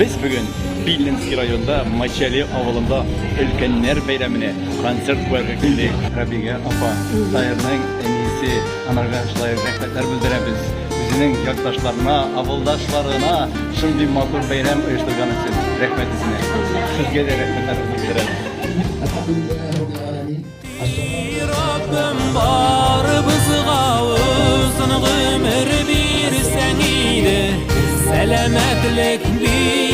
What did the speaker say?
Без бүген Пильнинский районында Мачали авылында өлкәннәр бәйрәменә концерт куярга килдек. Рабига апа, Таирның әнисе, анарга шулай ук рәхмәтләр белдерәбез. Үзенең якташларына, авылдашларына шундый матур бәйрәм оештырган өчен рәхмәт үзенә. Сезгә дә рәхмәтләребезне белдерәбез. Раббым барыбызга озын гомер бирсәң иде, сәламәтлек бир.